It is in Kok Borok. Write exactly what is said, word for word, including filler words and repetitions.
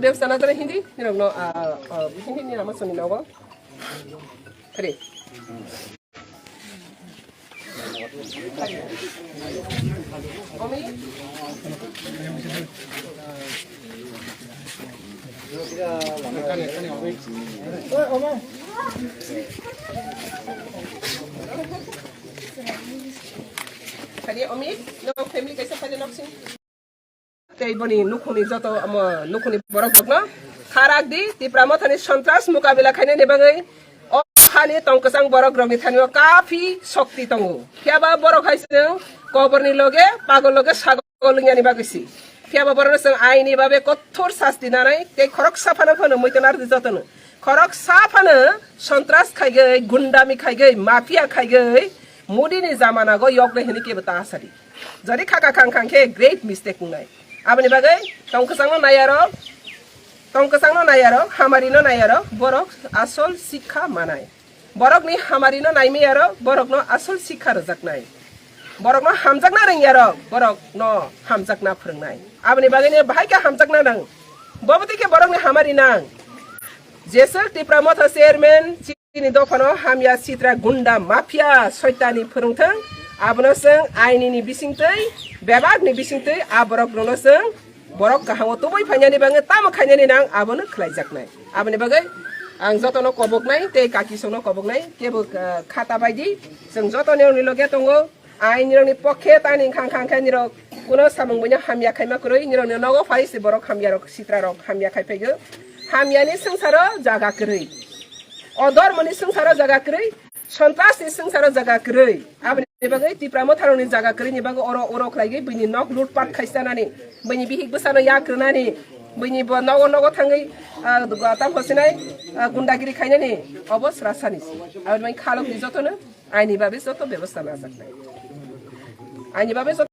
Bebsa na jana hindi, nirok no, ah, ah, hindi ni nama soni nogo. Kare. Omi. Kare, Omi, no family kaisa kare nok sing. Tei boni nukhungni joto, omo, nukhungni borok rokno kharak di, Tipra Mothani sontras mukabila khainani bagwi o hani tongkwchang borok rokni thani o kafi shokti tongo. Phiya ba borok hai chwng koborni loge, pagol loge sagol wngyani bagwi si. Phiya ba borokno chwng aini babe kothor sasti nanai, tei khoroksa phano phano muitu narwdi jotono. Khoroksa phano sontras khaigwi, gundami khaigwi, mafia khaigwi, Modi ni jamana go yok de hini kebo ta asadi. Jodi khaka khang khang khe great mistake wngnai. Aboni bagwi tongkwchangno nai aro, tongkwchangno nai aro, hamarino nai aro, borok asol sikha manai. Borokni hamarino naimai aro, borokno asol sikha rwjaknai. Borokno hamjakna rwngya aro, borokno hamjakna phwrwngnai. Aboni bagwino bahai khe hamjakna nang. Bobo twi khe borokni hamari nang. Jeswk Tipra Motha chairman, Chini dophano hamya sitra gunda mafia soitani phwrwngthwng, abono chwng ainini bisingtwi, bebakni bisingtwi a borok rokno chwng borok kahango tubui phainani bagwi tamo khainani nang abono khlaijaknai. Aboni bagwi ang jotono koboknai tei kakisongno koboknai kebo, ah, khata baidi chwng jotoni oni loge tongo. Ainirokni pokhe tani khang khang khe nirok kuno samung buino hamya khaima kwrwi, nirokni nogo phai se borok hamyarok, sitrarok hamya khai phaigo. Hamyani swngcharo jaga kwrwi. O dhormoni swngcharo jaga kwrwi. Sontrasni swngcharo jaga kwrwi. Aboni bagwi Tipra Motharokni jaga kwrwini bagwi oro oro khlaigwi buini nok lutpat khaisanani, buini bihik bwsano yak rwnani, buini bo nogo nogo thangwi, ah, tamo sinai, ah, gundagiri khainani obo srasani se. Aboni bagwi khalokni jotono Aini babe joto bebosta najaknai. Aini babe joto